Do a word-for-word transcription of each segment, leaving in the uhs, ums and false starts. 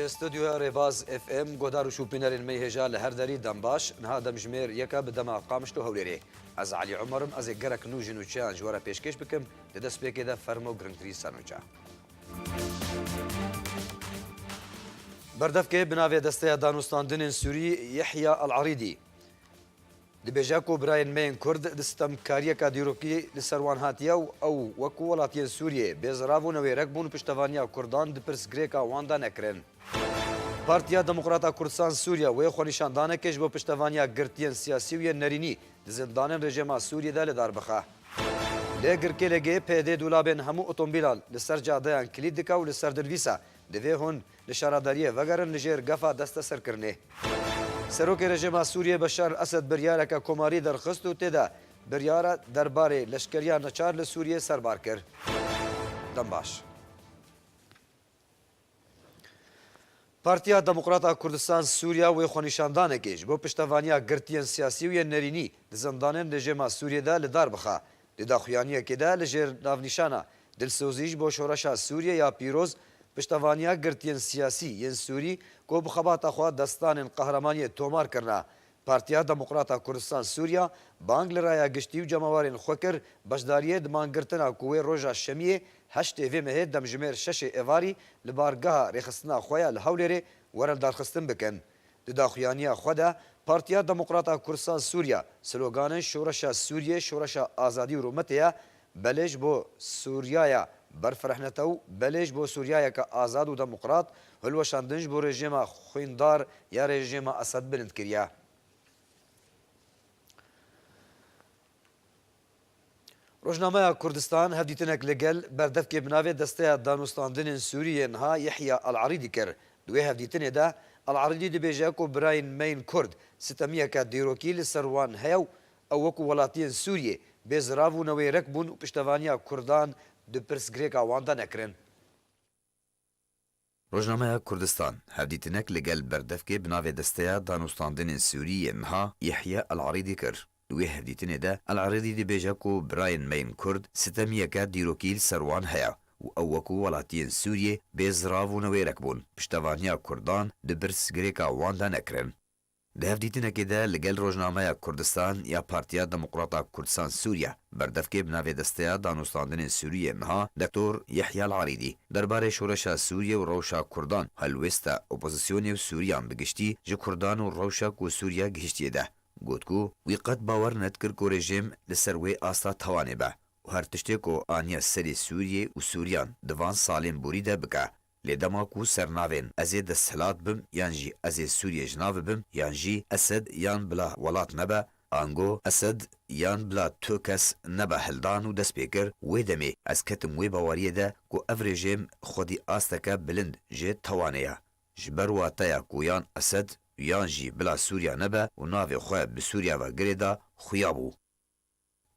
Studyoya Rêbaz F M, godar û şûpînerên me yê hêja li her derî dem baş. Niha demjimêr yek e bi dema Qamişlo Hewlêrê. Ez Elî Omer im, ez ê gelek nû ji nûçeyan ji we re pêşkêş bikim. Di destpêkê de fermo girîngtirîn ser nûçe. Berdevkê bi navê Desteya Danûstandinên Sûrî Yehya El Erîdî dibêje ku birayên me yên Kurd di sitemkariyeke dîrokî li ser wan hatiye û ew wekû welatiyên Sûriyê bêzirav û newêrek bûn û piştevaniya Kurdan di pirsgirêka wan de nekirin. Partiya Demokrata Kurdistan Sûriye wê xwenîşandanekê ji bo piştevaniya girtiyên siyasî û yên nerînî di zindanên rejîma Sûriyê de li dar bixe. Li Girkêlêgê P Y D dûlabên hemû otomobîlan li ser cadeyan kilît dike û li ser dinivîse, divê hûn li şaredariyê vegerin li jêr gefa desteserkirinê. Serokê rejîma Sûriyê Beşar Esed biryareke komarî derxist û tê de biryara derbarê leşkeriya neçar li Sûriyê serbar kir. Dem baş. Partiya Demokrata Kurdistan Sûriya wê xwenîşandanekê ji bo piştevaniya girtiyên siyasî û yên nerînî di zindanên rejîma Sûriyê de li dar bixe. Di daxuyaniyekê de li jêr navnîşana Dilsozî ji bo Şoreşa Sûriyê ya Pîroz, piştevaniya girtiyên siyasî yên Sûrî ku bi xebata xwe destanên qehremaniyê tomar kirine, Partiya Demokrata Kurdistan Sûriya bang li raya giştî û cemawerên xwe kir, beşdariyê di mangirtina ku wê roja şemiyê heştê vê mehê demjimêr şeşê êvarî li bargeha rêxistina xwe ya li Hewlêrê were lidarxistin bikin. Di daxuyaniya xwe de Partiya Demokrata Kurdistan Sûriya sloganên Şoreşa Sûriyê, Şoreşa Azadî û Rûmetê ye, belê ji bo Sûriyaya berfirehnetew, belê ji bo Sûriyayeke azad û demokrat, hilweşandin ji bo rejîma xwîndar ya rejîma Esed bilind kiriye. Rojnameya Kurdistan hevdîtinek li gel berdevkê bi navê Desteya Danûstandinên Sûriyê niha Yehya El Erîdî kir. Di wê hevdîtinê de El Erîdî dibêje ku birayên me yên Kurd sitemiyeke dîrokî li ser wan heye û ew wekû welatiyên Sûriyê bêzirav û newêrek bûn û piştevaniya Kurdan di pirsgirêka wan de nekirin. Rojnameya Kurdistan hevdîtinek li gel berdevkê bi navê Desteya Danûstandinên Sûrî yê niha Yehya El Erîdî kir. Di wê hevdîtinê de El Erîdî dibêje ku birayên me yên Kurd sitemiyeke dîrokî li ser wan heye û ew wekû welatiyên Sûriyê bêzirav û newêrek bûn, piştevaniya Kurdan di pirsgirêka wan de nekirin. Di hevdîtinekê de li gel Rojnameya Kurdistan ya Partiya Demokrata Kurdistan Sûriye, berdevkê bi navê Desteya Danûstandinên Sûriyê niha Doktor Yehya El Erîdî derbarê şoreşa Sûriyê û rewşa Kurdan, helwêsta opozisyonê û Sûriyan bi giştî ji Kurdan û rewşa ku Sûriye gihiştiye de got ku wî qet bawer nedikir ku rejîm li ser wê asta tawanê be û her tiştê ku aniye serê Sûriyê û Sûriyan di van salên borî de bike. Lê dema ku sernavên ez ê desthilat bim yan jî ez ê Sûriyê ji nav bibim yan jî Esed yan bila welat nebe, ango Esed yan bila tu kes nebe hildan û dest pê kir, wê demê ez ketim wê baweriyê de ku ev rejîm xwedî asteke bilind jê tawanê ye. Ji ber wateya ku yan Esed yan jî bila Sûriya nebe û navê xwe bi Sûriya ve girêda, xuya bû.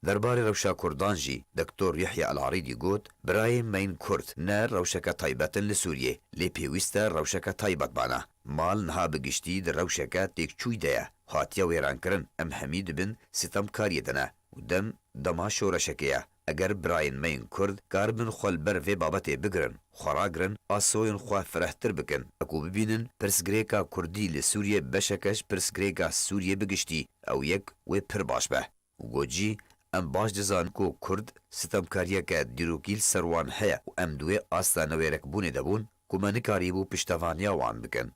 Derbarê rewşa Kurdan jî Doktor Yehya El Erîdî got, birayên me yên Kurd ne rewşeke taybet in li Sûriyê, lê pêwîst e rewşeke taybet bana. Mal niha bi giştî di rewşeke têkçûyî de ye, hatiye wêrankirin, em hemî di bin sitemkariyê de ne û dem dema şoreşekê ye. Eger birayên me yên Kurd karibin xwe li ber vê babetê bigirin, xwe ragirin, asoyên xwe firehtir bikin, eku bibînin pirsgirêka Kurdî li Sûriyê beşeke ji pirsgirêka Sûriyê bi giştî, ew yek wê pir baş be. Û got jî, em baş dizanin ku Kurd sitemkariyeke dîrokî li ser wan heye û em di wê asta newêrekbûnê de bûn ku me nikarîbû piştevaniya wan bikin.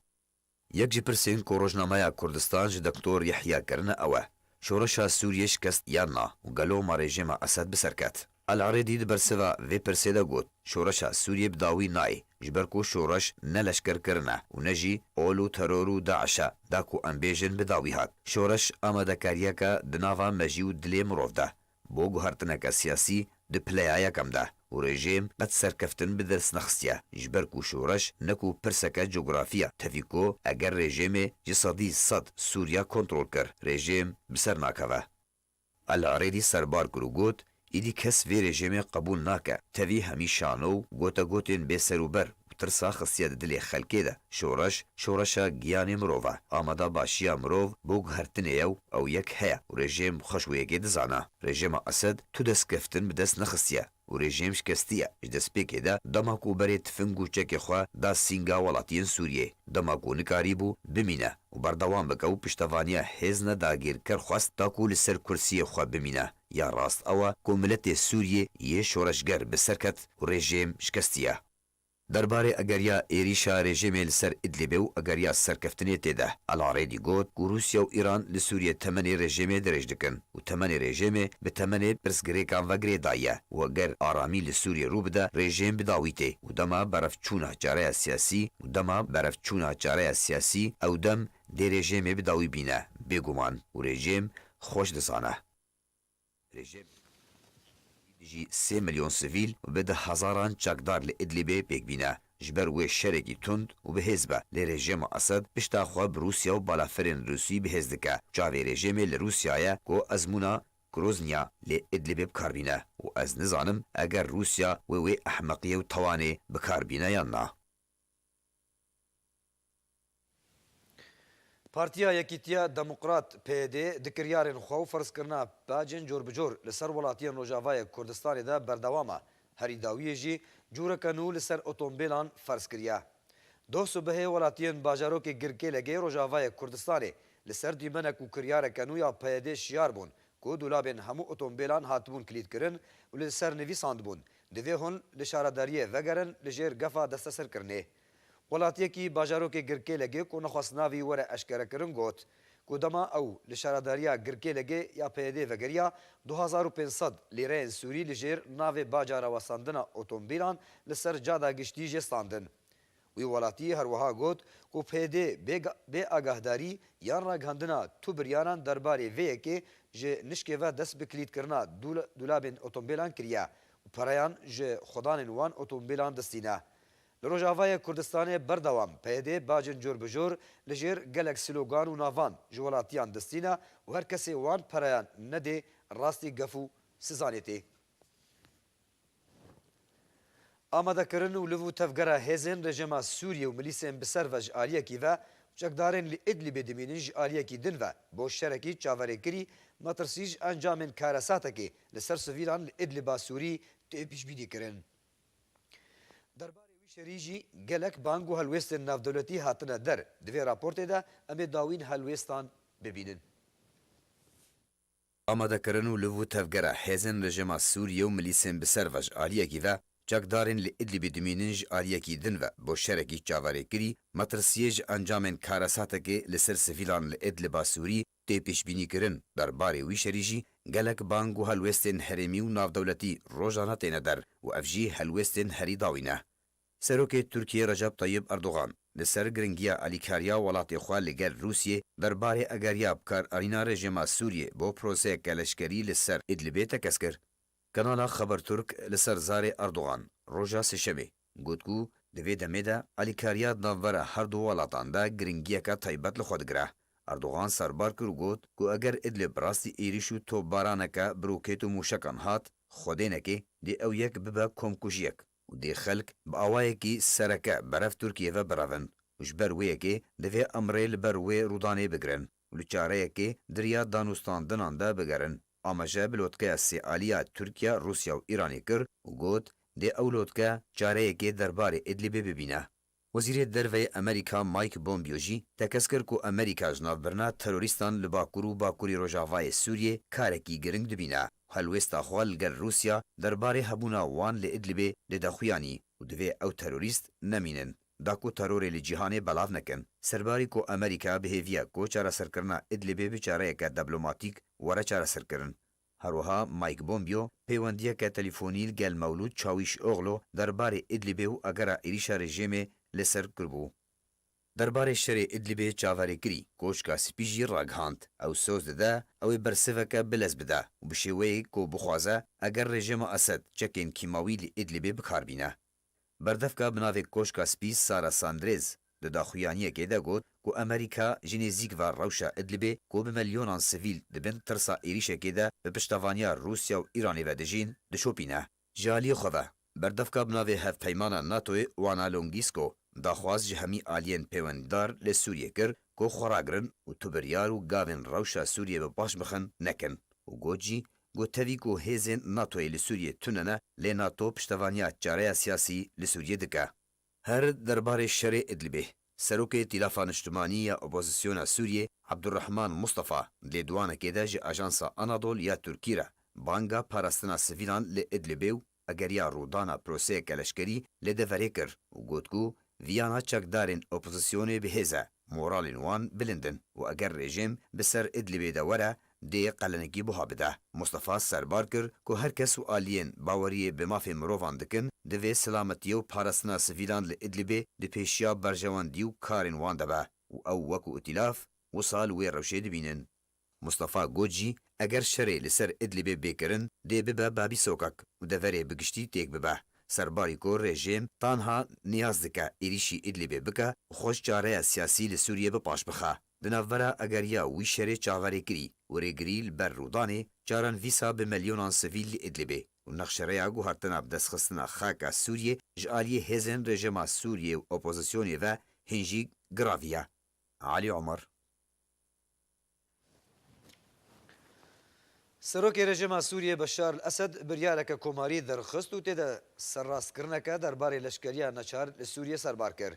Yek ji pirsên ku Rojnameya Kurdistan ji Doktor Yehya kirine ew e, şoreşa Sûriyê şikest yan na û gelo ma rejîma Esed bi ser ket? El Erîdî di bersiva vê pirsê de got, şoreşa Sûriyê bi dawî nayê, ji ber ku şoreş ne leşkerkirin e û ne jî ol û teror û DAIŞ e, da ku em bêjin bi dawî hat. Şoreş amadekariyeke di nava mejî û dilê mirov de, bo guhertineke siyasî di pileya yekem de û rejîm qet serkeftin bi dest nexistiye, ji ber ku şoreş ne ku pirseke cografî ye, tevî ku eger rejîmê ji sedî sed Sûriya kontrol kir, rejîm bi ser nakeve. El Erîdî serbar kir û got, îdî kes vê rejîmê qebûl nake, tevî hemî şano û gotegotên bêserûber û tirsa xistiye di dilê xelkê de. Şoreş, şoreşa giyanê mirov e. Amadabaşiya mirov bo guhertinê ye û ew yek heye û rejîm xwe ji wê yekê dizane. Rejîma Esed tu destkeftin bi dest nexistiye. û rejîm şikestiye. Ji destpêkê de dema ku berê tifing û çekê xwe da sînga welatiyên Sûriyê, dema ku nikarîbû bimîne û berdewam bike û piştevaniya hêzne dagirker xwest da ku li ser kursiyê xwe bimîne. Ya rast ew e ku miletê Sûriyê yê şoreşger bi ser ket û rejîm şikestiye. Derbarê egeriya êrîşa rejîmê li ser Idlibê û egeriya serkeftinê tê de, El Arêdî got ku Rûsya û Îran li Sûriyê temenê rejîmê dirêj dikin û temenê rejîmê bi temenê pirsgirêkan ve girêdayî ye û eger aramî li Sûriyê rû bide, rejîm bi dawî tê û dema berevçûna çareya siyasî û dema berevçûna çareya siyasî ew dem dê rejîmê bi dawî bîne, bêguman û rejîm xweş dizane. Rejîm dijî sê milyon sivîl û bi di hezaran çekdar li Idlibê pêk bîne. Ji ber wê şerekî tund û bi hêz be, lê rejîma Esed pişta xwe bi Rûsya û balafirên Rûsî bi hêz dike. Çavê rejîmê li Rûsya ye ku ezmûna Groznya li Idlibê bi kar bîne û ez nizanim eger Rûsya wê wê ehmeqiyê û tewanê bi kar bîne yan na. Partiya Yekîtiya Demokrat, P Y D, di kiryarên xwe û ferzkirina bacên cor bi cor li ser welatiyên Rojavayê Kurdistanê de berdewam e. Herî dawiyê jî cûreke nû li ser otomobîlan ferz kiriye. Doh sibehê welatiyên bajarokê Girkêlegê Rojavayê Kurdistanê li ser dîmenek û kiryareke nû ya P Y D şiyar bûn ku dolabên hemû otomobîlan hatibûn kilîtkirin û li ser nivîsandibûn, divê hûn li şaredariyê vegerin li jêr gefa desteserkirinê. Welatiyekî bajarokê Girkêlegê ku nexwest navî were eşkerekirin got ku dema ew li şaredariya Girkêlegê ya P Y D vegeriya, du hezar û pênc sed lîreyên Sûrî li jêr navê bacara westandina otomobîlan li ser cada giştî jê standin. Wî welatî her wiha got ku P Y D bê ga-, bê agahdarî yan ragihandina tu biryaran derbarê vê yekê ji nişkê ve dest bi kilîtkirina dûl-, dûlabên otomobîlan kiriye û pereyan ji xwedanên wan otomobîlan distîne. Li Rojavayê Kurdistanê berdewam P Y D bacên cor bi cor li jêr gelek slogan û navan ji welatiyan distîne û her kesê wan pereyan nedê rastî gef û sizanê tê. Amadekirin û liv û tevgera hêzên rejîma Sûriyê û milîsên bi ser ve ji aliyekî ve û çekdarên li Idlibê dimînin ji aliyekî din ve bo şerekî çaverêkirî, metirsî ji encamên karesatekê li ser sivîlan li Idliba Sûrî tê pêşbînî kirin. Derbarê wî şerî jî gelek bang û helwêstên navdewletî hatine der. Di vê raportê de em ê dawîn helwêstan bibînin. Amadekirin û liv û tevgera hêzên rejîma Sûriyê û milîsên bi ser ve ji aliyekî ve, çekdarên li Idlibê dimînin ji aliyekî din ve bo şerekî çaverêkirî, metirsiyê ji encamên karesatekê li ser sivîlan li Idliba Sûrî tê pêşbînîkirin. Derbarê wî şerî jî gelek bang û helwêstên herêmî û navdewletî rojane têne der û ev jî helwêstên herî dawî ne. Serokê Tirkiyê Recep Tayyip Erdogan li ser giringiya alîkariya welatê xwe li gel Rûsiyê derbarê egeriya bikaranîna rejîma Sûriyê bo proseyeke leşkerî li ser Idlibê tekez kir. Kanala Xeberturk li ser zarê Erdogan roja Sêşemê got ku di vê demê de alîkariya di navbera her du welatan de giringiyeke taybet li xwe digire. Erdogan serbar kir û got ku eger Idlib rastî êrîş û topbaraneke bi rokêt û mûşekan hat, xwedênekê dê ew yek bibe komkujiyek û dê xelk bi awayekî sereke berev Tirkiyê ve birevin û ji ber wê yekê divê em rê li ber wê rûdanê bigirin û li çareyekê di riya danûstandinan de bigerin. Amaje bi lotkeya sêalî ya Tirkiye, Rûsya û Îranê kir û got, dê ew lotke çareyekê derbarê Idlibê bibîne. Wezîrê Derve yê Amerîka Mike Pompeo jî tekez kir ku Amerîka ji navbirina terorîstan li Bakur û Bakurî Rojavayê Sûriyê karekî giring dibîne û helwêsta xwe li gel Rûsya derbarê hebûna wan li Idlibê dide xuyanî û divê ew terorîst nemînin, da ku terorê li cîhanê belav nekin. Serbarî ku Amerîka bi hêvî ye ku çareserkirina Idlibê bi çareyeke diplomatîk were çareserkirin. Her wiha Mike Pompeo peywendiyeke telîfonî li gel Mewlûd Çawîşoglu derbarê Idlibê û egera êrîşa rejîmê li ser kiribû. Derbarê şerê Idlibê çaverêkirî, Koçka Spî jî ragihand, ew soz dide, ew ê bersiveke bilez bide û bi şêweyek ku bixwaze, eger rejîma Esed çekên kîmawî li Idlibê bi kar bîne. Berdevka bi navê Koşka Spî Sara Sandrêz di daxuyaniyekê de got ku Amerîka ji nêzîk ve rewşa Idlibê ku bi milyonan sivîl di bin tirsa êrîşekê de bi piştevaniya Rûsya û Îranê ve dijîn, dişopîne. Ji aliyê xwe ve, berdevka bi navê Hevpeymana NATOyê Wana Longisko daxwaz ji hemî aliyên pêwendîdar li Sûriyê kir ku xwe ragirin û tu biryar û gavên rewşa Sûriyê bi paş bixin nekin û got jî, ku tevî ku hêzên NATOyê li Sûriyê tune ne, lê NATO piştevaniya çareya siyasî li Sûriyê dike. Her derbarê şerê Idlibê, Serokê Tîlafa Niştimanî ya Opozisyona Sûriyê Abdurrahman Mustafa di lêdwanekê de ji Ajansa Anadol ya Tirkî re banga parastina sivîlan li Idlibê û egeriya rûdana proseyeke leşkerî li deverê kir û got ku viyana çekdarên opozisyonê bi hêz e, moralên wan bilind in û eger rejîm bi ser Idlibê de were, dê qelenekî buha bide. Mustafa serbar kir ku her kes û aliyên baweriyê bi mafê mirovan dikin, divê selametiyê û parastina sivîlan li Idlibê di pêşiya berjewendî û karên wan de be û ew wekû îtîlaf wisa li wê rewşê dibînin. Mustafa got jî, eger şerê li ser Idlibê bê kirin, dê bibe babî sokak û deverê bi giştî têk bibe. Serbarî ku rejîm tanha niyaz dike êrîşî Idlibê bike û xwe ji çareya siyasî li Sûriyê bi paş bixe. Di navbera egeriya wî şerê çaverêkirî û rêgirî li ber rûdanê, caran vîsa bi milyonan sivîl li Idlibê û nexşereya guhertina bidestxistina xaka Sûriyê ji aliyê hêzên rejîma Sûriyê û opozisyonê ve hîn jî giravî ye. Alî Omer. Serokê rejîma Sûriyê Beşar el-Esed biryareke komarî derxist û tê de serrastkirineke derbarê leşkeriya neçar li Sûriyê serbar kir.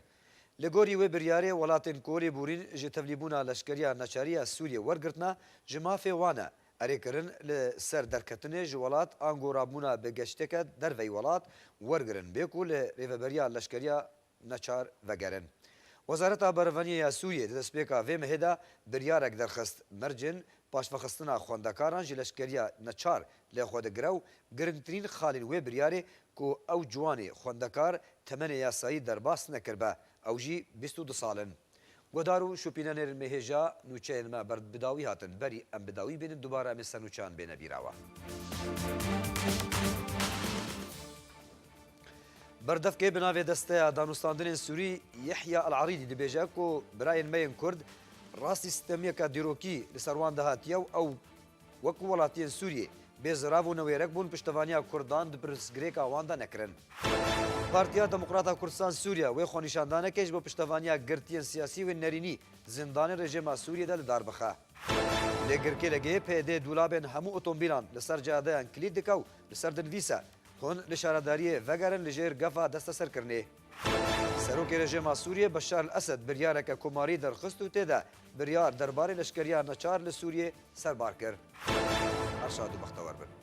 Li gorî wê biryarê, welatên ku lêborîn ji tevlîbûna leşkeriya neçarî ya Sûriyê wergirtina, ji mafê wan e erêkirin li ser derketinê ji welat ango rabûna bi geşteke derveyî welat wergirin, bê ku li rêveberiya leşkeriya neçar vegerin. Wezareta Bereveniyê ya Sûriyê di destpêka vê mehê de biryarek derxist. Mercên paşvexistina xwendekaran ji leşkeriya neçar li xwe digire û giringtirîn xalên wê biryarê ku ew ciwanê xwendekar temenê yasayî derbas nekiribe, ew jî bîst û du sal in. Guhdar û şopînanêrên me hêja, nûçeyên me ber bi dawî hatin. Berî em bi dawî bînin, dubare em ê ser nûçeyan bêne bîra we. Berdevkê bi navê Desteya Danûstandinên Sûrî Yehya El Arîdî dibêje ku birayên me yên Kurd rastî sitemiyeke dîrokî li ser wan de hatiye û ew wekî welatiyên Sûriyê bêzirav û newêrek bûn, piştevaniya Kurdan di pirsgirêka wan de nekirin. Partiya Demokrata Kurdistan Sûriye wê xwenîşandanekê ji bo piştevaniya girtiyên siyasî wê nerînî di zindanên rejîma Sûriyê de li dar bixe. Lê girkê L G P D dolabên hemû otomobîlan li ser cadeyan kilît dike û li ser dinivîse, hûn li şaredariyê vegerin li jêr gefa desteserkirinê. Serokê rejîma Sûriyê Beşar el-Esed biryareke komarî derxist û tê de biryar derbarê leşkeriya neçar li Sûriyê serbar kir. Her şad û bextewer bin.